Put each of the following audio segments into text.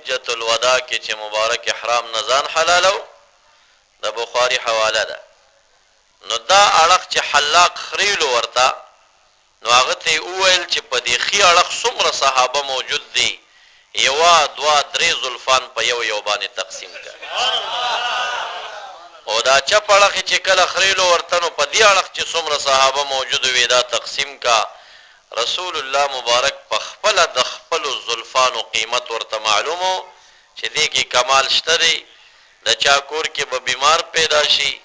حجة الوداع کې چې مبارک احرام نه ځان حلالو، د بخاري حواله ده، نو دا اړخ چې حلاق خرېلو ورته، نو هغه ته یې وویل چې په دې ښي اړخ څومره صحابه موجود دي، یوه، دوه، درې زلفان په یو یو باندې تقسیم کړه. او دا چپ اړخ یې چې کله خرېلو ورته نو په دې اړخ چې څومره صحابه موجود وي دا تقسیم کړه. رسول الله مبارک په خپله د خپلو زلفانو قیمت ورته معلوم و چې دې کې کمال شته دی، د چا کور کې به بیمار پیدا شي،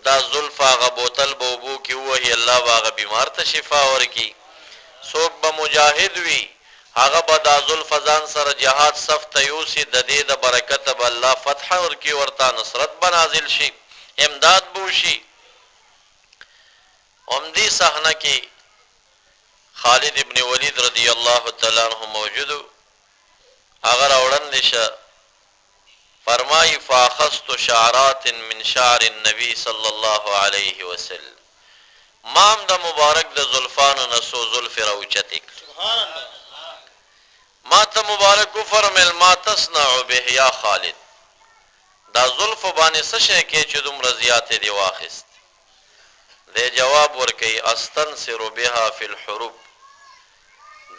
دا زلفه هغه بوتل به اوبو کې ووهي الله به هغه بیمار ته شفا ورکړي، څوک به مجاهد وي هغه به دا زلفه ځان سره جهاد صف ته یوسي ددې د برکته به الله فتح ورکړي ورته نصرت به نازل شي امداد به وشي. همدې صحنه کې خالد ابن ولید رضی الله تعالی عنه موجود و، هغه راوړاندې شه فرمايي، فاخذت شعرات من شعر النبي صلی الله علیه وسلم، ما هم د مبارک د زلفانو نه څو زلفې راوچتې کړې. ما ته مبارک وفرمایل، ما تصنع به یا خالد، دا زلفو باندې څه شی کوې چې دومره زیاتې دې واخیستې؟ دی جواب ورکوي، استنصر بها فی الحروب،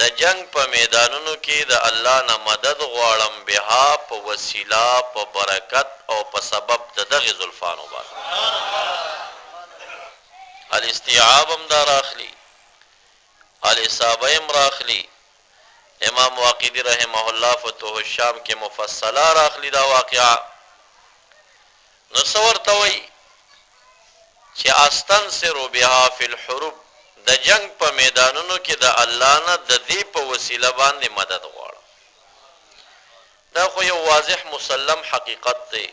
د جنګ په میدانونو کې د الله نه مدد غواړم بها په وسیله، په برکت او په سبب د دغې زلفانو باندې. الاستیعاب هم دا راخلي، الاصابه هم راخلي، امام واقدي رحمه الله فتوح الشام کې مفصلا راخلي دا واقعه. نو څه ورته وایي چې استنصر بها فی الحروب د جنګ په میدانونو کې د الله نه د دې په وسیله باندې مدد غواړم. دا خو یو واضح مسلم حقیقت دی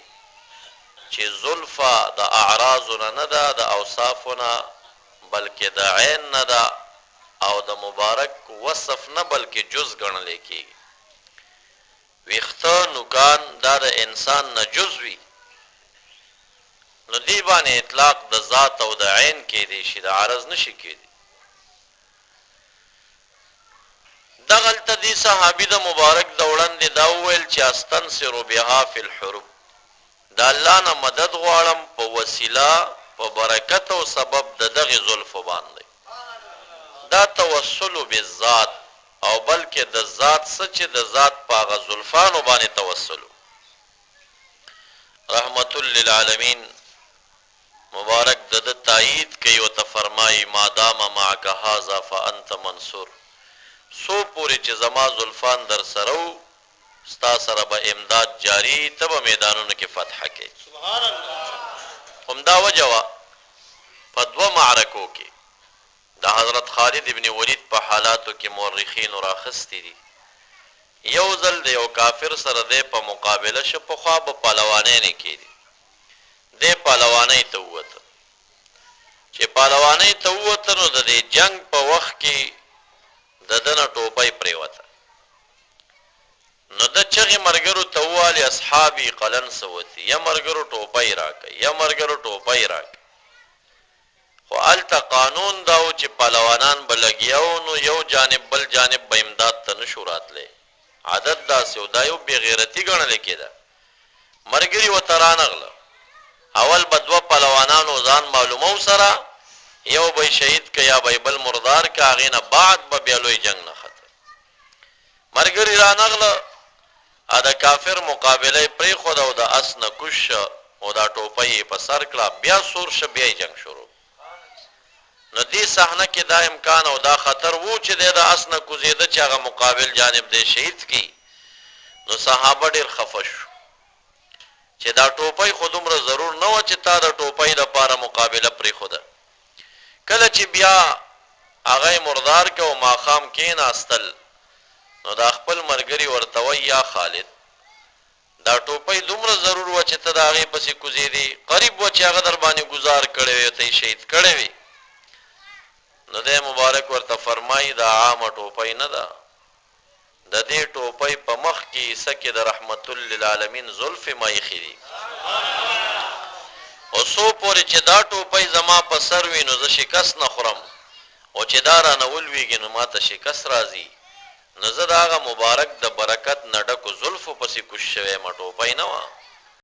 چې زلفه د اعراضو نه نه ده، د اوصافو نه، بلکې د عین نه ده او د مبارک وصف نه بلکې جز ګڼل کېږي. ویښته، نوکان، دا د انسان نه جز وي نو دې باندې اطلاق د ذات او د عین کیدی شي د عرض نه شي کیدی. دغلته دې صحابي د مبارک د وړاندې دا وویل چې استنصر بها فی الحروب د الله نه مدد غواړم په وسیله په برکت او سبب د دغې زلفو باندې. دا توسل بالذات او بلکه د ذات څه چې د ذات په هغه زلفانو باندې توسل و. رحمة للعالمین مبارک د ده تائید کوي او ته فرمايي، ما دام معک هذا فانت منصور، څو پورې چې زما زلفان درسره وو ستا سره به امداد جاري، ته به میدانونو کې فتح کوې. همدا وجه وه په دوه معرکو کې د حضرت خالد ابن ولید په حالاتو کې مورخینو راخستي دي، یو ځل د یو کافر سره دی په مقابله شو، پخوا به پهلوانۍ نه کېدې، دی پهلوانۍ ته ووته، چې پهلوانۍ ته ووته نو د دې جنګ په وخت کې د ده نه ټوپۍ پرېوته، نو ده چغې مرګرو ته ووالې، اصحابي قلنسوتي، یا مرګرو ټوپۍ راکړئ، یا مرګرو ټوپۍ راکړئ. خو هلته قانون دا و چې پهلوانان به لګیا وو نو یو جانب بل جانب به امداد ته نه شو راتلی، عادت داسې و، دا یو بې غیرتي ګڼل کېده. مرګري ورته رانغله، اول به دوه پهلوانانو ځان معلومو سره، یو به یې شهید که یا به یې بل مردار که، هغې نه بعد به بیا لوی جنګ نښته. مرګري رانغله او د کافر مقابله یې پرېښوده او د اس نه کوز شه او دا ټوپۍ یې په سر کړه، بیا سور شه بیا یې جنګ شروع کړ. نو دې صحنه کې دا امکان او دا خطر وو چې دی د اس نه کوزېده چې هغه مقابل جانب دی شهید کړي، نو صحابه ډېر خفه شو چې دا ټوپۍ خو دومره ضرور نه وه چې تا د ټوپۍ لپاره مقابله پرېښوده. کله چې بیا هغه یې مردار کړ او ماښام کېناستل نو دا خپل ملګري ورته وایي، یا خالد! دا ټوپۍ دومره ضرور وه چې ته د هغې پسې کوزېدې، قریب وه چې هغه درباندې ګوزار کړی وی او ته یې شهید کړی وی. نو دی مبارک ورته فرمایي، دا عامه ټوپۍ نه ده، د دې ټوپۍ په مخ کې حصه کې د رحمة للعالمین زلفې ما ایښې دي او څو پورې چې دا ټوپۍ زما په سر وي نو زه شکست نه خورم او چې دا رانه ولوېږي نو ماته شکست راځي. نو زه د هغه مبارک د برکت نه ډکو زلفو پسې کوز شوی یم، ټوپۍ نه وه.